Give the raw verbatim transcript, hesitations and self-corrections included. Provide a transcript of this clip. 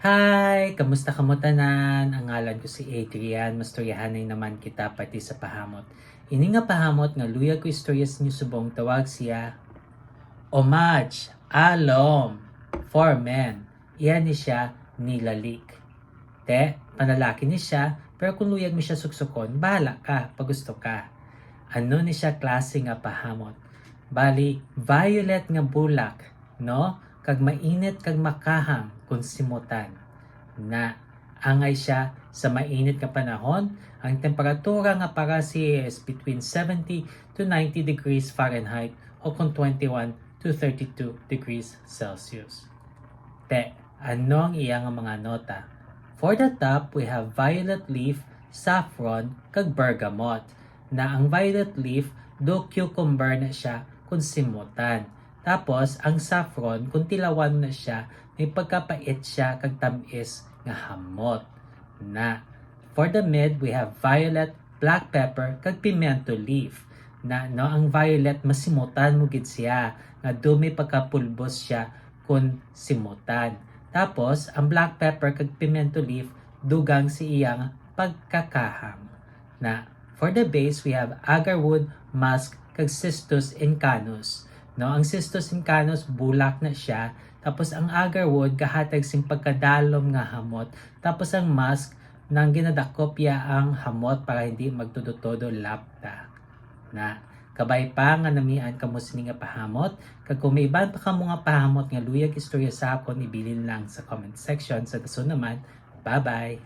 Hi! Kamusta kamo tanan? Ang ngalan ko si Adrian. Mastoryahanay naman kita pati sa pahamot. Ini nga pahamot nga luyag ko istorya sa inyo subong tawag siya Homage, Alom, for Men. Iya ni siya nilalik. Te, panlalaki ni siya, pero kung luyag mo siya suksukon, bahala ka, pagusto ka. Ano ni siya klase nga pahamot? Bali, violet nga bulak, no? Kag mainit kag makahang kung simutan. Na, angay siya sa mainit nga panahon, ang temperatura nga para siya is between seventy to ninety degrees Fahrenheit o kung twenty-one to thirty-two degrees Celsius. Te, ano ang iya nga mga nota? For the top, we have violet leaf, saffron, kag bergamot. Na ang violet leaf, do cucumber na siya kung simutan. Tapos, ang saffron, kung tilawan na siya, may pagkapait siya kag tamis nga hamot. Na, for the mid, we have violet, black pepper, kag pimento leaf. Na, no, ang violet, masimutan mo gid siya, nga do may pagkapulbos siya kung simutan. Tapos, ang black pepper kag pimento leaf, dugang sa iyang pagkakahang. Na, for the base, we have agarwood, musk, kag cistus incanus. No, ang cistus incanus, bulak na siya. Tapos, ang agarwood, gahatag sing pagkadalom nga hamot. Tapos, ang musk, nang ginadakop iya ang hamot para hindi magtudo-todo lapta. Na, kabay pa nga namian kamo sini nga pahamot, kag kung may iban pa kamo nga pahamot nga luyag istorya sa akon, ibilin lang sa comment section. Sa dason naman, bye-bye!